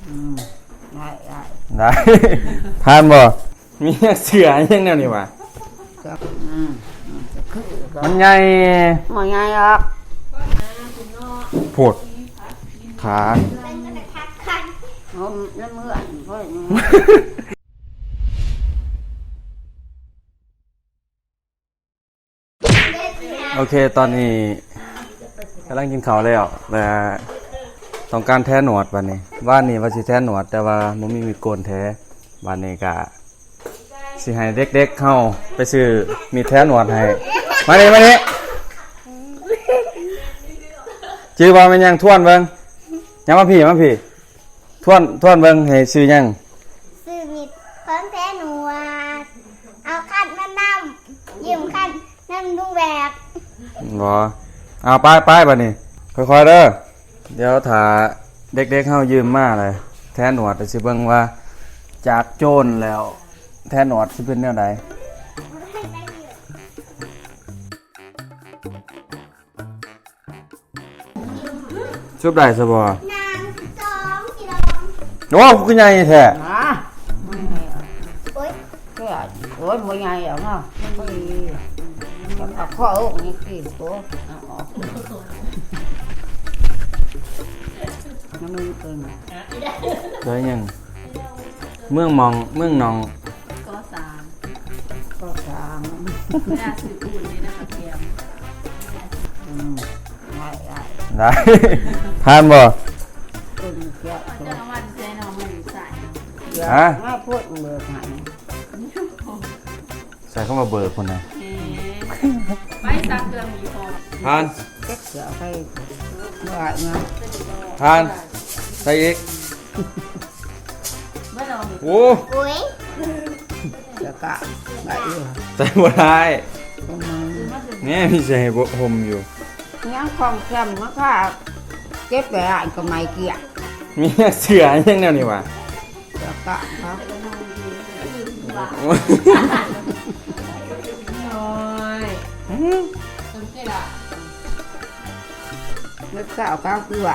ອືມ ໄດ້ ໄດ້ ໄດ້ ຜ່ານບໍ່? ມີເສືອຫຍັງແນວນີ້ຫວາ? ອືມ ມັນໃຫຍ່ ບໍ່ໃຫຍ່ດອກ ໂພດ ຂາ ເອົາ ນ້ຳເໝືອນ ໂອເຄ ຕອນນີ້ກຳລັງກິນເຂົ້າແລ້ວ ແລະ ຕ້ອງການແທໜວດບັດນີ້. ວານນີ້ວ່າຊິແທໜວດ ແຕ່ວ່າບໍ່ມີມີດໂກນແທ. ບັດນີ້ກະຊິໃຫ້ເດັກໆເຮົາໄປຊື້ມີດແທໜວດໃຫ້. ມານີ້ ມານີ້ ຈື່ບໍ່? ແມ່ນຫຍັງ? ທວນເບິ່ງ. ຫຍັງມາພີ້ ມາພີ້. ທວນ ທວນເບິ່ງ ໃຫ້ຊື້ຫຍັງ? ຊື້ມີດເພິ່ນແທໜວດ ເອົາຄັນມານຳ ຢືມຄັນນຳລຸງແບກ. ບໍ່ ເອົາ ໄປ ໄປ ບັດນີ້ ຄ່ອຍໆເດີ. ດຽວຖ້າເດັກໆເຮົາຢືມມາແລ້ວ ແທໜວດ ຊິເບິ່ງວ່າຈາກໂຈນແລ້ວ ແທໜວດຊິເປັນແນວໃດ. ຊຸບໄດ້ຊະບໍ່? ໜຶ່ງ ສອງ ສາມ ໂອ້ ຄືໃຫຍ່ແທ້. ໂອ້ຍ ໂອ້ຍ ບໍ່ໃຫຍ່ດອກເນາະ ພໍດີ ເອົາຂໍ້ອົກນີ້ຕິ ໂອ້ ເອົາອອກ ມັນເປັນ ໄດ້ຫຍັງ? ເມືອງໝອງ ເມືອງໜອງ ກໍສາມ ກໍສາມ ເວລາຊື້ປູນນີ້ນະ ກະແຖມ ອືມ ໄດ້ ໄດ້ ໄດ້ ຜ່ານບໍ່? ເອີ ເຈົ້າ ເຈົ້າ ເອົາວັນໃສ່ໜໍ່ໄມ້ໃສ່ ຮະ? ມາໂພດເບີໃຫ້ ໃສ່ຄຳວ່າເບີພຸ້ນນະ ເອີ ໄປຊັກເຄື່ອງມີພໍ ຜ່ານ ຈັກເສືອໃສ່ ບໍ່ອາຍນະ ຜ່ານ ໃສ່ອີກ ໂອ້ ໂອ້ຍ ແລ້ວກະໄດ້ຢູ່ ໃສ່ບໍ່ໄດ້ ແນ່ ມີໃສ່ໃຫ້ຫົ່ມຢູ່ ຍັງຂອງແຄມມາຄ່າ ເກັບໄວ້ຮ້ານກໍໄໝ້ເກ້ຍງ ມີເສືອຫຍັງແນວນີ້ຫວາ? ແລ້ວກະ ໂອ້ຍ ອືມ ເຮັດເຊົ້າກາງເກືອ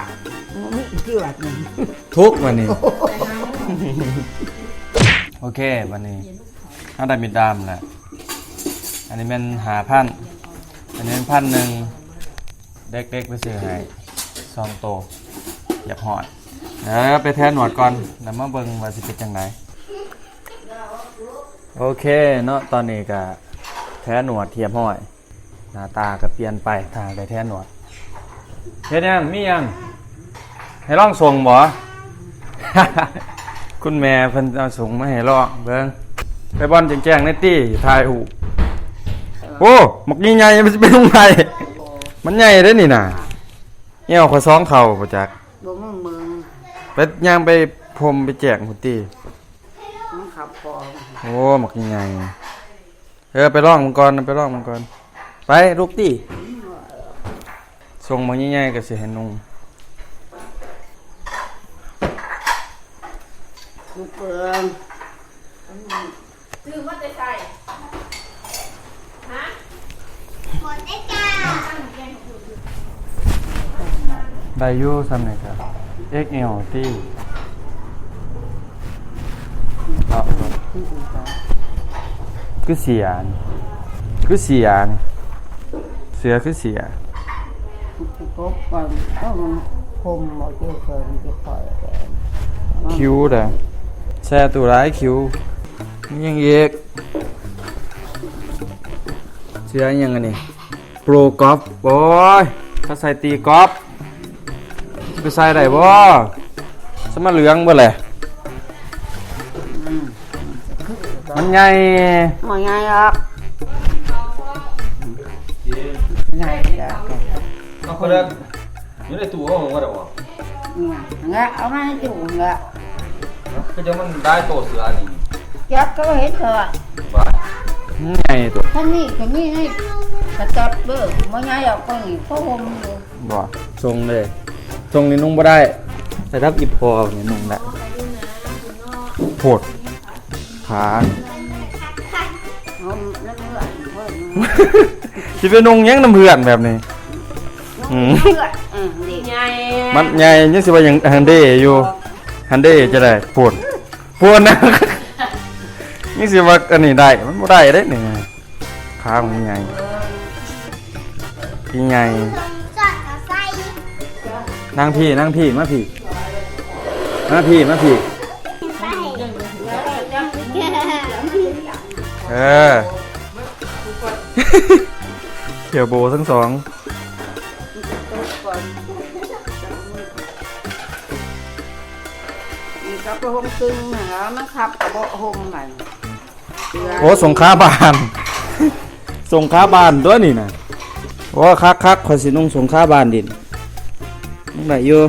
ມີເກືອໜຶ່ງ ທຸກບັດນີ້ ໂອເຄ ບັດນີ້ເຮົາໄດ້ມີດດາມແລ້ວ ອັນນີ້ແມ່ນຫ້າພັນ ອັນນີ້ແມ່ນພັນໜຶ່ງ ເດັກໆໄປຊື້ໃຫ້ສອງໂຕ ຮຽບຮ້ອຍ ເອີ ໄປແທໜວດກ່ອນ ແລ້ວມາເບິ່ງວ່າຊິເປັນຈັ່ງໃດ. ໂອເຄເນາະ ຕອນນີ້ກະແທໜວດຮຽບຮ້ອຍ ໜ້າຕາກະປ່ຽນໄປ ຖ້າໄດ້ແທໜວດ. ເຮັດຫຍັງ? ມີຫຍັງ? ໃຫ້ລອງສົ່ງບໍ່? ຄຸນແມ່ເພິ່ນເອົາສົ່ງມາໃຫ້ລອງເບິ່ງ ໄປບ່ອນແຈ້ງໆແດ່ຕິ ຖ່າຍຮູບ. ໂອ້ ບັກໃຫຍ່ໆ ມັນຊິໄປລົງໄດ້? ມັນໃຫຍ່ເດ້ນີ້ນະ ແອວຂ້ອຍສອງເທົ່າບໍ່ຈັກ. ບໍ່ມີເບິ່ງ ໄປຍ່າງໄປພົມໄປແຈ້ງພຸ້ນຕິ. ມັນຂັບພໍ ໂອ້ ບັກໃຫຍ່ໆ. ເອີ ໄປລອງມັນກ່ອນ ໄປລອງມັນກ່ອນ. ໄປ ລຸກຕິ. ສົ່ງບັກໃຫຍ່ໆ ກໍຊິໃຫ້ນຸ່ງ. ລຸກເບິ່ງ. ຊື້ມາແຕ່ໃສ? ຮະ? ໝົດແລ້ວຈ້າ. ໄດ້ຢູ່ ສ່ຳນີ້ກະ ເອັກແອລ ຕິ. ຄືເສຍ ຄືເສຍ ເສືອຄືເສຍ. ຄິວເດ້ ແຊ່ຕູ້ຫຼາຍຄິວ. ມີຫຍັງອີກ? ເສືອອີຫຍັງອັນນີ້? ໂປຣກອບ. ໂອ້ຍ ເຂົາໃສ່ຕີກອບ ຊິໄປໃສ່ໄດ້ບໍ່? ສະມາເຫຼືອງເບິດແຫຼະ. ອືມ ມັນໃຫຍ່ ບໍ່ໃຫຍ່ດອກ ໃຫຍ່ດອກ. ເອົາຄົນລະ ຢູ່ໃນຕູ້ເຮົາບໍ່ໄດ້ບໍ່? ອືມ ຫັ້ນແຫຼະ ເອົາມາໃນຕູ້ຫັ້ນແຫຼະ. ຄືຈັ່ງມັນຫຼາຍໂຕເສືອນີ້ ຈັກກໍເຫັນເທື່ອ. ວ່າ ມັນໃຫຍ່ໂຕ. ຄັນນີ້ກໍມີໃນກະຕັບເດີ້ ບໍ່ໃຫຍ່ດອກ ກໍນີ້ພໍຫົ່ມຢູ່. ບໍ່ ຊົງເລີຍ ຊົງນີ້ນຸ່ງບໍ່ໄດ້ ໃສ່ທັບອີ່ພໍ່ນີ້ນຸ່ງໄດ້. ໂພດ ຂາ ຊິໄປນຸ່ງຫຍັງນຳເພື່ອນແບບນີ້? ອືມ ມັນໃຫຍ່ ຍັງຊິວ່າຫຍັງ ອັນເດຢູ່. ຫັ້ນເດ້ ຈະໄດ້ ໂພດ ໂພດນະ ຍັງຊິວ່າອັນນີ້ໄດ້ ມັນບໍ່ໄດ້ເດ້ນີ້ ຂາມັນໃຫຍ່ ທີ່ໃຫຍ່ ນັ່ງພີ້ ນັ່ງພີ້ ມາພີ້ ມາພີ້ ມາພີ້ ເອີ ຂຽວໂບທັງສອງ. ນີ້ກໍໄປຫົ່ມຕຶງຫັ້ນລະ ມັນຄັບກະເບາະຫົ່ມໃໝ່. ໂອ້ ສົງຄາບ້ານ ສົງຄາບ້ານຕົວນີ້ນະ. ໂອ້ ຄັກໆ ຂ້ອຍຊິນຸ່ງສົງຄາບ້ານດິນ. ຍັງໄດ້ຢູ່.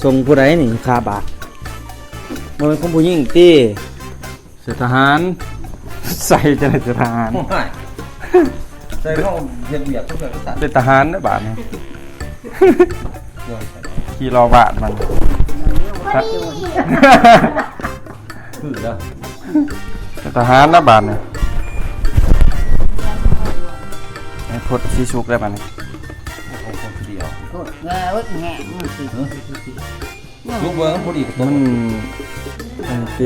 ຊົງຜູ້ໃດນີ້ ຄາບ້ານ? ບໍ່ແມ່ນຂອງຜູ້ຍິງຕິ? ເສື້ອທະຫານ ໃສ່ຈັ່ງໃດເສື້ອທະຫານ? ໂອ້ຍ ໃສ່ເຮົາເຮັດວຽກຄືກັນ ເປັນທະຫານເດ້ບາດນີ້ ຂີ່ລໍ້ບາດມັນ ຄືເດີ ເປັນທະຫານນະບາດນີ້ ໃຫ້ພົດຊິສຸກແລ້ວບາດນີ້ ໂອ້ໂຫ ຄົນດຽວ ໂອ້ຍ ແມ່ເອີຍ ແຮງມັນຊິ ສຸກເບິ່ງພໍດີ ມັນ ໂອເຄ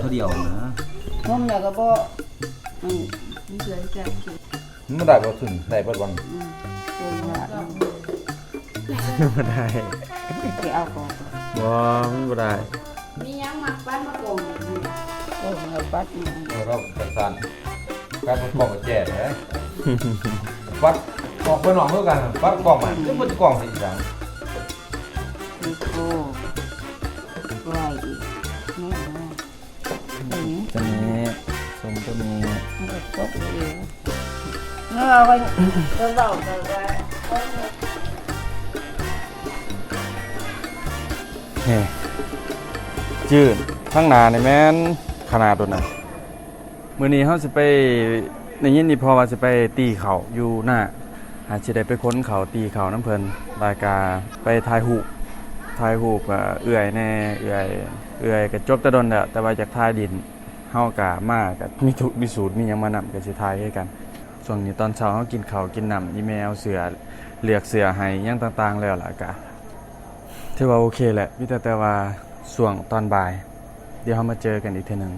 ໂຕດຽວນະ ຫົ່ມແລ້ວກໍບໍ່ ອືມ ມັນເກືອແຊບ ມັນບໍ່ໄດ້ບໍ່ທຶນ ໄດ້ເບິດວັນ ອືມ ບໍ່ໄດ້ ຊິເອົາກ່ອນ ບໍ່ ມັນບໍ່ໄດ້ ມີຫຍັງມັກປັດມາກົງ ໂອ້ຍ ເອົາປັດ ເອີ ເຮົາຈັກຊັ້ນ ການປົດກອງກໍແຈ້ແຫຼະ ປັດອອກໄປນອກຄືກັນ ປັດກອງມາ ຄືບໍ່ກອງຊິຫຍັງ ໂອ້ ວ່າອີກ ນີ້ນະ ຕົວນີ້ ຕົວນີ້ ສົ້ມຕົວນີ້ ມັນກໍຕົກຢູ່ ເອີ ເວົ້າກັນ ກໍເວົ້າກັນວ່າ ນີ້ ຈືດ ທາງໜ້ານີ້ແມ່ນຂະໜາດໂດນນະ. ມື້ນີ້ເຮົາຊິໄປ ໄດ້ຍິນອີ່ພໍ່ວ່າຊິໄປຕີເຂົ້າຢູ່ນາ ອາດຊິໄດ້ໄປຂົນເຂົ້າ ຕີເຂົ້ານຳເພິ່ນ ແລ້ວກະໄປຖ່າຍຮູບ ຖ່າຍຮູບ ເອີ ເອື້ອຍແດ່ ເອື້ອຍ ເອື້ອຍກະຈົບແຕ່ດົນແລ້ວ ແຕ່ວ່າຢາກຖ່າຍດິນ ເຮົາກະມາກະມີທຸກມີສູດ ມີຫຍັງມານຳ ກະຊິຖ່າຍຄືກັນ. ຊ່ວງນີ້ຕອນເຊົ້າເຮົາກິນເຂົ້າກິນນ້ຳ ອີ່ແມ່ເອົາເສື້ອ ເລືອກເສື້ອໃຫ້ຫຍັງຕ່າງໆແລ້ວ ແລ້ວກະຖືວ່າໂອເຄແຫຼະ ມີແຕ່ ແຕ່ວ່າຊ່ວງຕອນບ່າຍ ດຽວເຮົາມາເຈີກັນອີກເທື່ອໜຶ່ງ.